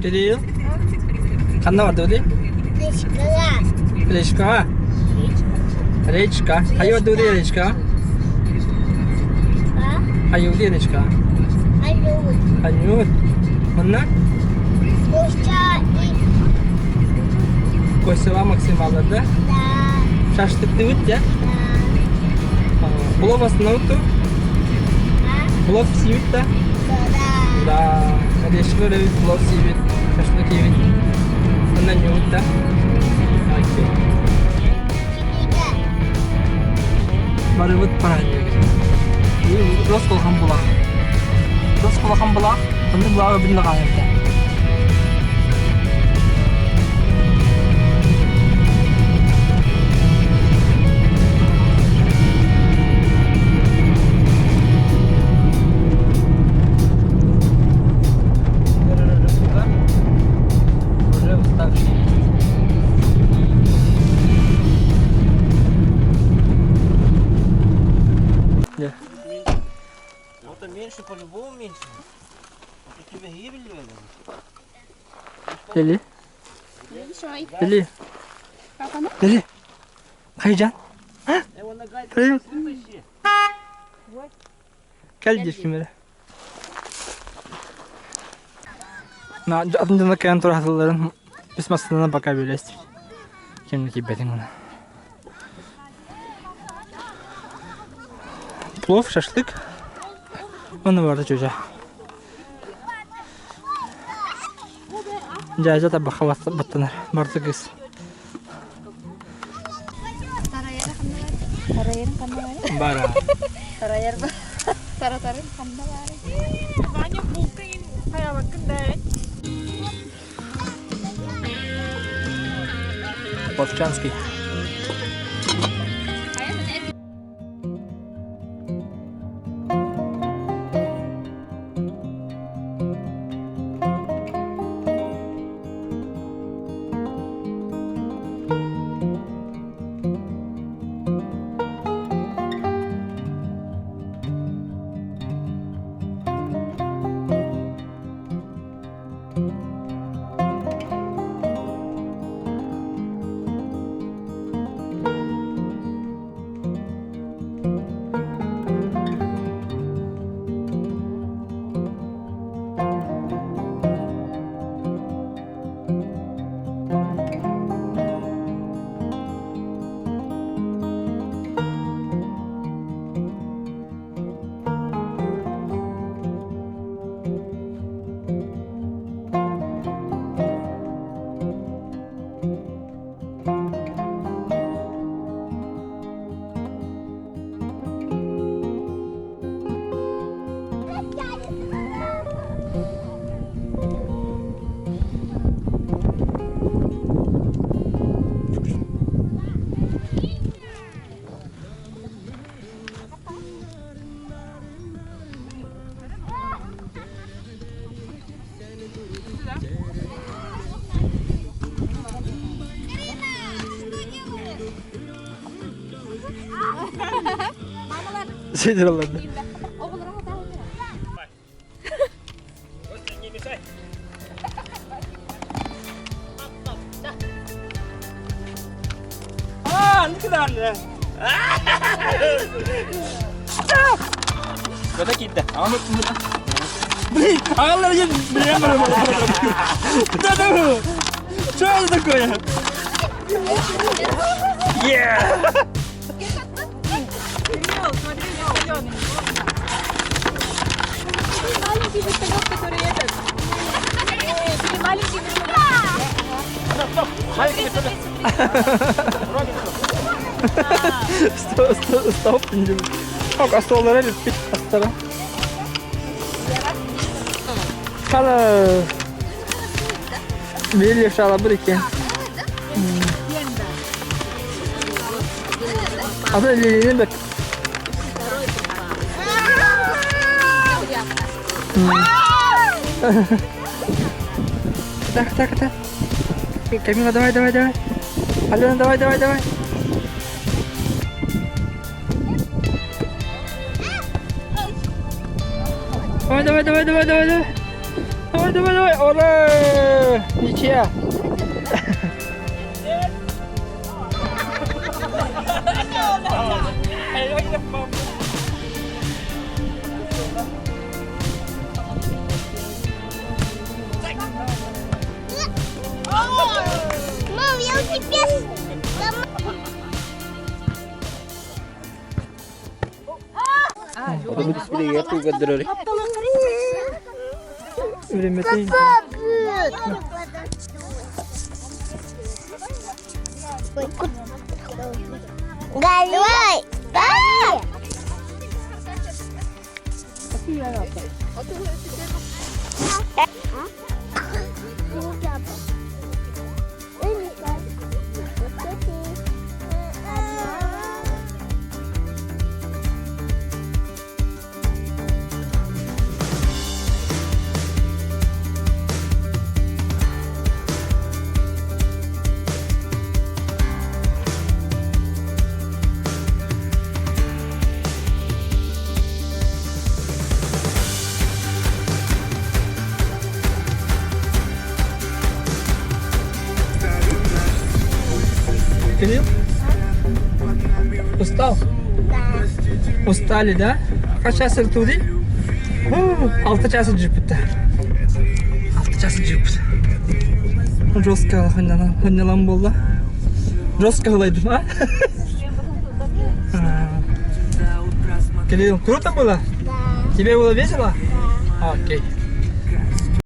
Кирилл? Ханна бардыбытый? Речкаҕа. Речкаҕа? Речка. Хайа бардыбытый речкаҕа? Хайыыбытый речкаҕа? Хайыыбыт. Хайыыбыт. Манна? Костя и... Костяла Максималар да? Да. Шашлыктыыбыт дьэ? Да. Плов астынабыт дуо? Плов сиибит да? Да. Да. Орешка өрөбүт, плов сиибит, шашлык иибит. Онно ньуут да? Окей. Кинигэ. Барыбыт праздник. Рос кулахан булах. Рос кулахан булах. Онно булаҕы бин наҕаайырда. Уже уставший. Да. Вот меньше по-любому меньше. Вот у тебя гибель в этом. Лили. Лили. Лили. Хайжан. Привет. Кэл диир ким эрэ. Атын дьоно кэлэн тураатылларын бис массыынанан пока бүөлэстибит. Ким да киирбэтин гына. Плов, шашлык. Уонна барыта чүөчэ. Дьээдьэ табахха баттанар. Барыта кыыс. Тарайарын ханна баарый? Бара. Тарайар ба. Таратарын ханна баарый? Ваня булкайын хайабаккын да Повчанский. Сидор ылларда. Не мешай. А, ну куда она? Куда кидда? Блин, а он мне блин, Что это? Что это такое? Yeah! Кирилл, смотри, зеленый. Маленький вертолет, который этот. Ой, маленький вертолет. Маленький вертолет. Стоп, стоп, стоп. Ок, остоллара бүппүт астара. Хала Билли шала бір екен. Ата Лилини бек. Так, так, так. Камила, давай, давай, давай. Алена, давай, давай, давай. Давай, давай, давай, давай, давай, давай. Давай, давай, давай. Ура! Көр, ничья. Мам, я у тебя... Время Давай! Давай! Кирилл? Устал? Да. Устали, да? Хас чаас сылдьыбытый? Алта чаас сылдьыбыппыт. Алта чаас сылдьыбыппыт. Жестко сынньалаҥ буолла. Жестко ылайдым, а? Кирилл, круто было? Да. Тебе было весело? Да. Окей.